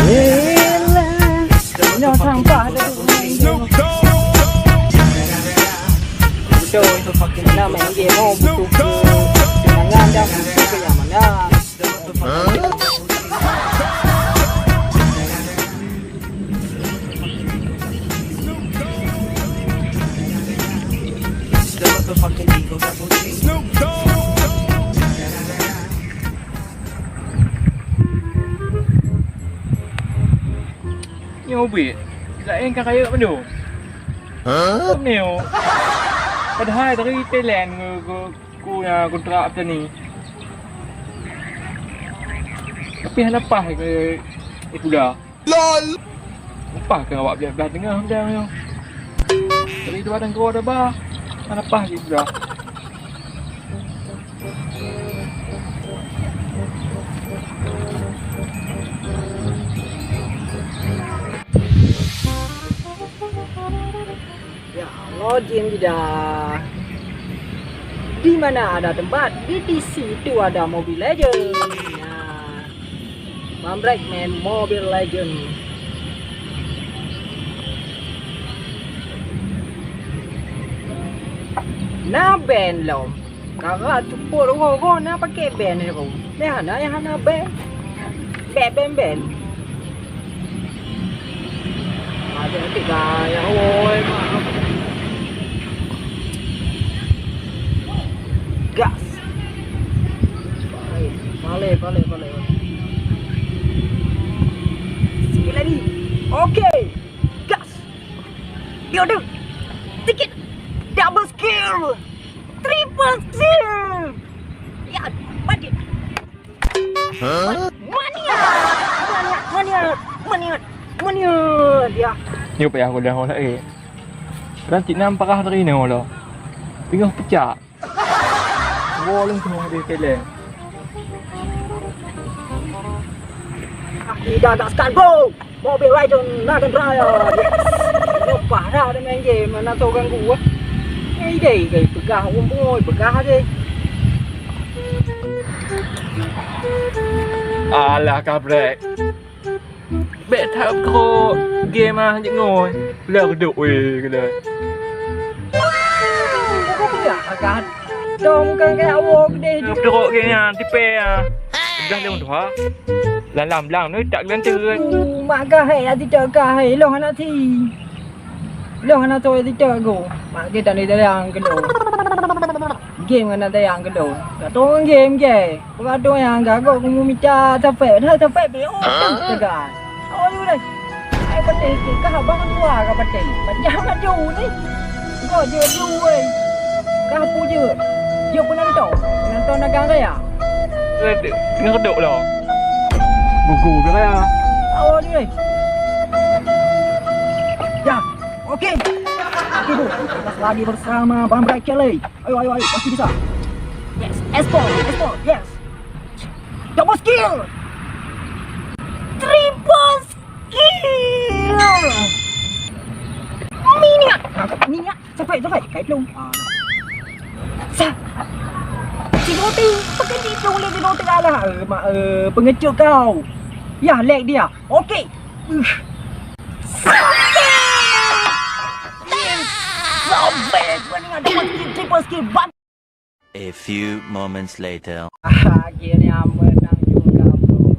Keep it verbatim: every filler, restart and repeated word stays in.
Yelah. Nyoe sampah dah tu. Betul. Nak main game, oh, butuh ketenangan dan butuh kenyamanan. Nyoe ubit, laén ka rayeuk mandum. Hah? Nyoe. Padahai dari Thailand nge-, nge-, ku na kontrak petani. Tapi hana paih keu, keu pula. Lol. Upah keu awak blah-blah teungoh mudang nyoe. Dari dua nanggroe dah bah. Hana paih jih dah. Ya Allah, jin lidah. Di mana ada tempat, di, di situ ada Mobile Legend. Nah, Bang Brek main Mobile Legend. Na ban lom. Kara cupot roh-roh na pakai ban ni, Bang. Meh hana, nyang hana ban. Ban, ban, ban. Ada tiga ya, oi, mak. Gas. Pale, pale, pale, pale. Sikit lagi. Okey. Gas. Dia ada. Sikit. Double skill. Triple skill. Ya, mati. Hah? Maniak! Maniak, maniak, maniak, maniak, ya. Nyoe payah kuliah orang lain. Kan cik nam parah dari ni Allah. Tengah pecah. Boleh tu di Thailand. Tidak ada skat, bro. Mobile Legend, Nagan Raya. Yes. Nyoe parah dah main game, mana tahu ganggu ah. Eh, idai, idai, peugah umpung, peugah aja. Alah, kabrek. Bèk that keu game ah, jeuet ngoi. Lah reudok weh, keunan. Bukan tidak, kan? Dong, kan, kayak awak gede je. Teruk gini ah, tipe ah. Dah lewat dua. Lam, lam, lam, ni tak gelantur. Uh, mak gah hai, ati tak gah hai, long anak ti. Long anak tu ati tak go. Mak gah tak ada yang kena. Game ngon ata nyang keudroe. Ka tueng game, ge. Peue ka tueng nyang gagoe keu meumita capek. Padahai capek pih, oh, teuga. Oh, yue deh. Ai, patéh keu kah abang dua ka patéh. Panyang laju ni. Go jeuet jue. Kah peue jeuet? Jeuet peunonton. Peunonton Nagan Raya. Teungoh reudok lom. Gugu ke raya. Oh, ni. Ya. Oke. Oke, Bu. Kita lagi bersama Bang Bright Kelly. Ayo, ayo, ayo, pasti bisa. Yes, ekspor, ekspor, yes. Double skill. Triple skill. Minyak. Minyak. Sampai, sampai. Kayak belum. Ah. Sa. Cik Roti, pakai cik tu boleh cik Roti kalah. Eh, mak, eh, pengecut kau. Ya, lag dia. Oke. Uh. Yes. Sobek. Gua ni ada triple skill. Bang. A few moments later. Ah, akhirnya menang juga, bro.